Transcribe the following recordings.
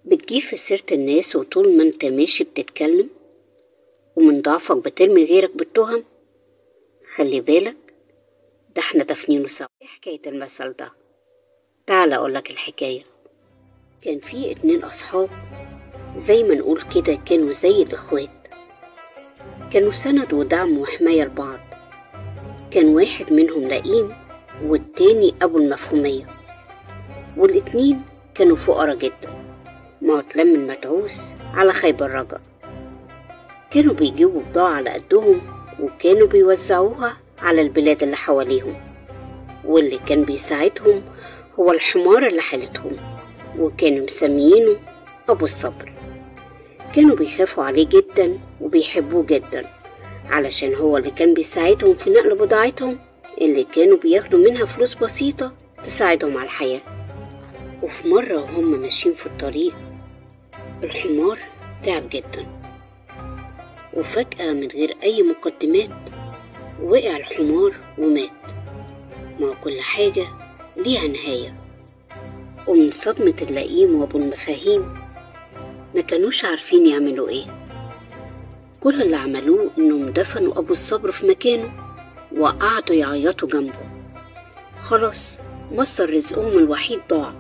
بتجيب في سيرة الناس وطول ما انت ماشي بتتكلم، ومن ضعفك بترمي غيرك بالتهم. خلي بالك، ده احنا دافنينه سوا. ايه حكاية المثل ده؟ تعال اقولك الحكاية. كان في 2 اصحاب، زي ما نقول كده كانوا زي الاخوات، كانوا سند ودعم وحماية لبعض. كان واحد منهم لئيم والتاني ابو المفهومية، والاتنين كانوا فقراء جدا، ما اتلم المدعوس على خيب الرجا. كانوا بيجيبوا بضاعة على قدهم وكانوا بيوزعوها على البلاد اللي حواليهم، واللي كان بيساعدهم هو الحمار اللي حالتهم، وكانوا مسميينه أبو الصبر. كانوا بيخافوا عليه جدا وبيحبوه جدا، علشان هو اللي كان بيساعدهم في نقل بضاعتهم اللي كانوا بياخدوا منها فلوس بسيطة تساعدهم على الحياة. وفي مرة وهم ماشيين في الطريق، الحمار تعب جدا، وفجأة من غير أي مقدمات وقع الحمار ومات. ما كل حاجة ليها نهاية. ومن صدمة اللئيم وأبو المفاهيم ما كانوش عارفين يعملوا إيه. كل اللي عملوه إنهم دفنوا أبو الصبر في مكانه وقعدوا يعيطوا جنبه. خلاص، مصدر رزقهم الوحيد ضاع،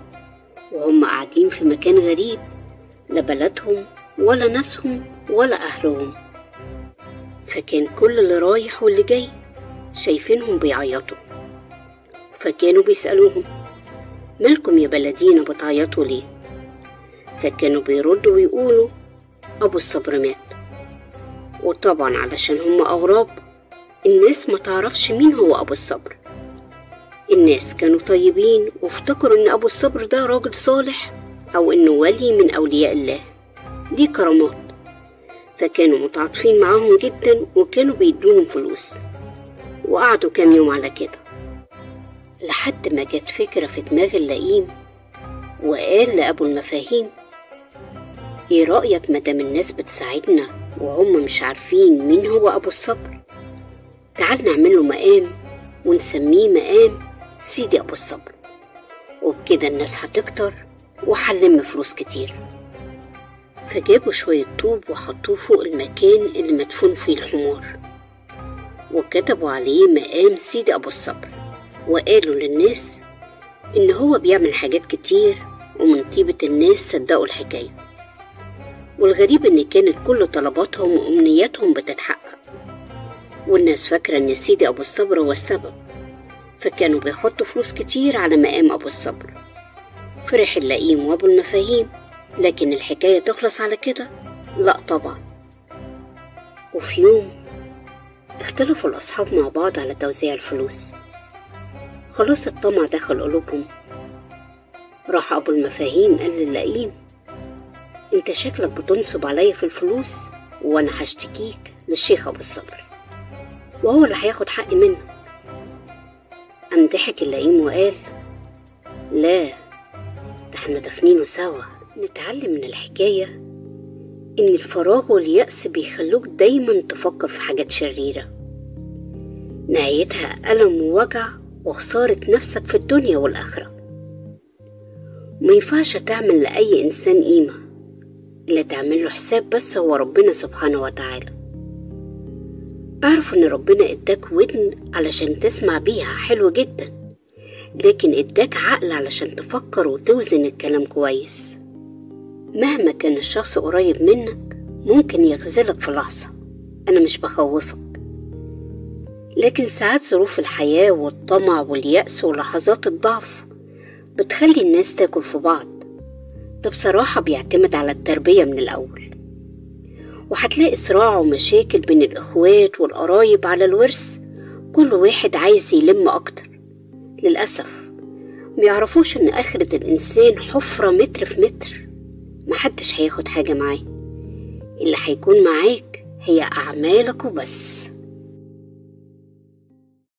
وهم قاعدين في مكان غريب، لا بلدهم ولا ناسهم ولا أهلهم. فكان كل اللي رايح واللي جاي شايفينهم بيعيطوا، فكانوا بيسألوهم: مالكم يا بلدينا بتعيطوا ليه؟ فكانوا بيردوا ويقولوا: أبو الصبر مات. وطبعا علشان هم أغراب، الناس ما تعرفش مين هو أبو الصبر. الناس كانوا طيبين وافتكروا إن أبو الصبر ده راجل صالح، أو إنه ولي من أولياء الله ليه كرامات، فكانوا متعاطفين معاهم جدا وكانوا بيدوهم فلوس. وقعدوا كام يوم على كده، لحد ما جت فكرة في دماغ اللئيم وقال لأبو المفاهيم: ايه رأيك مادام الناس بتساعدنا وهم مش عارفين مين هو أبو الصبر، تعال نعمل له مقام ونسميه مقام سيدي أبو الصبر، وبكده الناس هتكتر وهنلم فلوس كتير. فجابوا شوية طوب وحطوه فوق المكان اللي مدفون فيه الحمار، وكتبوا عليه مقام سيدي أبو الصبر، وقالوا للناس إن هو بيعمل حاجات كتير، ومن طيبة الناس صدقوا الحكاية. والغريب إن كانت كل طلباتهم وأمنياتهم بتتحقق، والناس فاكرة إن سيدي أبو الصبر هو السبب، فكانوا بيحطوا فلوس كتير على مقام أبو الصبر. فرح اللئيم وأبو المفاهيم، لكن الحكاية تخلص على كده؟ لا طبعا. وفي يوم اختلفوا الأصحاب مع بعض على توزيع الفلوس. خلاص الطمع دخل قلوبهم. راح أبو المفاهيم قال للئيم: انت شكلك بتنصب عليا في الفلوس، وانا هشتكيك للشيخ أبو الصبر، وهو اللي هياخد حقي منك. قام ضحك اللئيم وقال: لا، ده احنا دافنينه سوا. نتعلم من الحكاية إن الفراغ واليأس بيخلوك دايما تفكر في حاجات شريرة، نهايتها ألم ووجع وخسارة نفسك في الدنيا والآخرة. ما ينفعش تعمل لأي إنسان قيمة، اللي تعمل له حساب بس هو ربنا سبحانه وتعالى. اعرف إن ربنا إداك ودن علشان تسمع بيها، حلو جدا، لكن إداك عقل علشان تفكر وتوزن الكلام كويس. مهما كان الشخص قريب منك ممكن يغزلك في لحظة، أنا مش بخوفك، لكن ساعات ظروف الحياة والطمع واليأس ولحظات الضعف بتخلي الناس تاكل في بعض. ده بصراحة بيعتمد على التربية من الأول، وهتلاقي صراع ومشاكل بين الإخوات والقرايب على الورث، كل واحد عايز يلم أكتر. للأسف ميعرفوش إن آخرة الإنسان حفرة متر في متر، محدش هياخد حاجة معاه، اللي هيكون معاك هي أعمالك وبس.